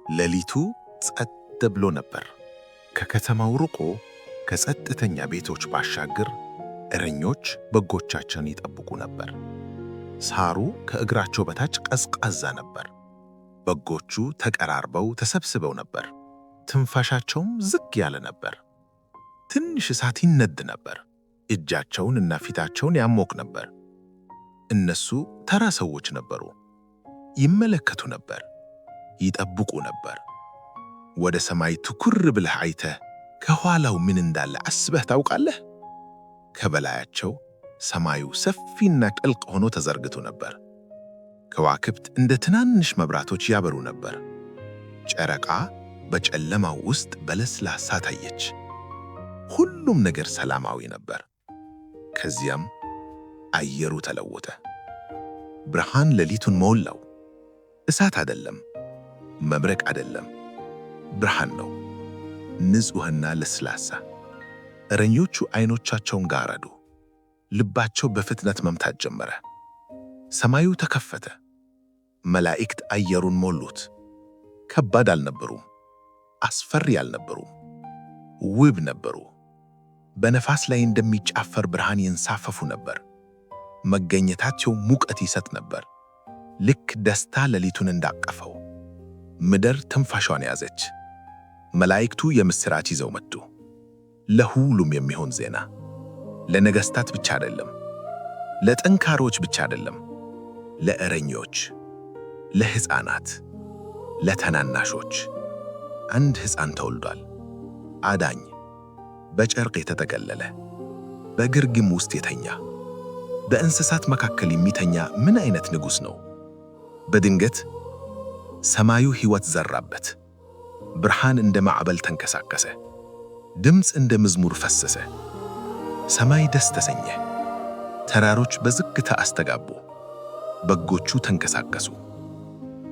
ሌሊቱ ጸጥ ብሎ ነበር። ከከተማው ርቆ፣ ከጸጥተኛ ቤቶች ባሻገር እረኞች በጎቻቸውን ይጠብቁ ነበር። ሳሩ ከእግራቸው በታች ቀዝቃዛ ነበር። በጎቹ ተቀራርበው ተሰብስበው ነበር። ትንፋሻቸውም ዝግ ያለ ነበር። ትንሽ እሳት ይነድ ነበር። እጃቸውን እና ፊታቸውን ያሞቅ ነበር። እነሱ ተራ ሰዎች ነበሩ። ይመለከቱ ነበር፣ ይጠብቁ ነበር። ወደ ሰማይ ትኩር ብለህ አይተህ ከኋላው ምን እንዳለ አስበህ ታውቃለህ? ከበላያቸው ሰማዩ ሰፊና ጥልቅ ሆኖ ተዘርግቶ ነበር። ከዋክብት እንደ ትናንሽ መብራቶች ያበሩ ነበር። ጨረቃ በጨለማው ውስጥ በለስላሳ ታየች። ሁሉም ነገር ሰላማዊ ነበር። ከዚያም አየሩ ተለወጠ። ብርሃን ሌሊቱን ሞላው። እሳት አይደለም፣ መብረቅ አይደለም፣ ብርሃን ነው፣ ንጹሕና ለስላሳ። እረኞቹ አይኖቻቸውን ጋረዱ። ልባቸው በፍጥነት መምታት ጀመረ። ሰማዩ ተከፈተ። መላእክት አየሩን ሞሉት። ከባድ አልነበሩም፣ አስፈሪ አልነበሩም፣ ውብ ነበሩ። በነፋስ ላይ እንደሚጫፈር ብርሃን ይንሳፈፉ ነበር። መገኘታቸው ሙቀት ይሰጥ ነበር፣ ልክ ደስታ ሌሊቱን እንዳቀፈው። ምድር ትንፋሿን ያዘች። መላእክቱ የምሥራች ይዘው መጡ። ለሁሉም የሚሆን ዜና። ለነገሥታት ብቻ አይደለም፣ ለጠንካሮች ብቻ አይደለም፣ ለእረኞች፣ ለሕፃናት፣ ለታናናሾች። አንድ ሕፃን ተወልዷል። አዳኝ፣ በጨርቅ የተጠቀለለ፣ በግርግም ውስጥ የተኛ። በእንስሳት መካከል የሚተኛ ምን አይነት ንጉሥ ነው? በድንገት ሰማዩ ሕይወት ዘራበት። ብርሃን እንደ ማዕበል ተንቀሳቀሰ። ድምፅ እንደ መዝሙር ፈሰሰ። ሰማይ ደስ ተሰኘ። ተራሮች በዝግታ አስተጋቡ። በጎቹ ተንቀሳቀሱ።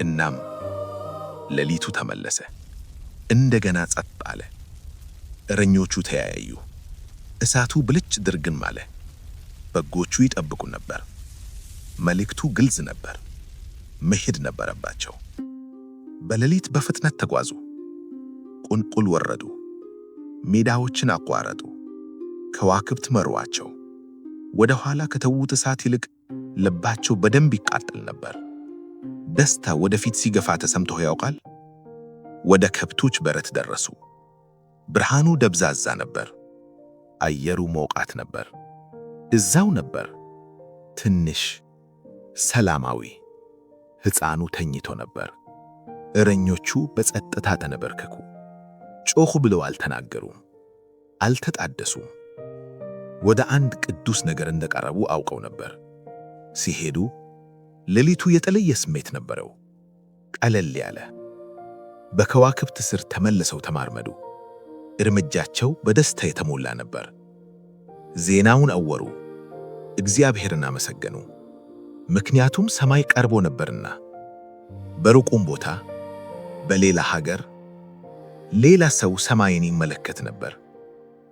እናም ሌሊቱ ተመለሰ። እንደገና ጸጥ አለ። እረኞቹ ተያዩ። እሳቱ ብልጭ ድርግም አለ። በጎቹ ይጠብቁ ነበር። መልእክቱ ግልጽ ነበር። መሄድ ነበረባቸው። በሌሊት በፍጥነት ተጓዙ። ቁልቁል ወረዱ። ሜዳዎችን አቋረጡ። ከዋክብት መሯቸው። ወደ ኋላ ከተዉት እሳት ይልቅ ልባቸው በደንብ ይቃጠል ነበር። ደስታ ወደፊት ሲገፋ ተሰምቶህ ያውቃል? ወደ ከብቶች በረት ደረሱ። ብርሃኑ ደብዛዛ ነበር። አየሩ ሞቃት ነበር። እዛው ነበር፣ ትንሽ ሰላማዊ። ሕፃኑ ተኝቶ ነበር። እረኞቹ በጸጥታ ተንበረከኩ። ጮኹ ብለው አልተናገሩም፣ አልተጣደሱም። ወደ አንድ ቅዱስ ነገር እንደቀረቡ አውቀው ነበር። ሲሄዱ ሌሊቱ የተለየ ስሜት ነበረው፣ ቀለል ያለ። በከዋክብት ስር ተመልሰው ተራመዱ። እርምጃቸው በደስታ የተሞላ ነበር። ዜናውን አወሩ፣ እግዚአብሔርን አመሰገኑ፣ ምክንያቱም ሰማይ ቀርቦ ነበርና። በሩቁም ቦታ፣ በሌላ ሀገር፣ ሌላ ሰው ሰማይን ይመለከት ነበር።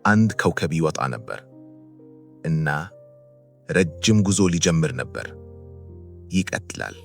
አንድ ኮከብ ይወጣ ነበር እና ረጅም ጉዞ ሊጀምር ነበር። ይቀጥላል።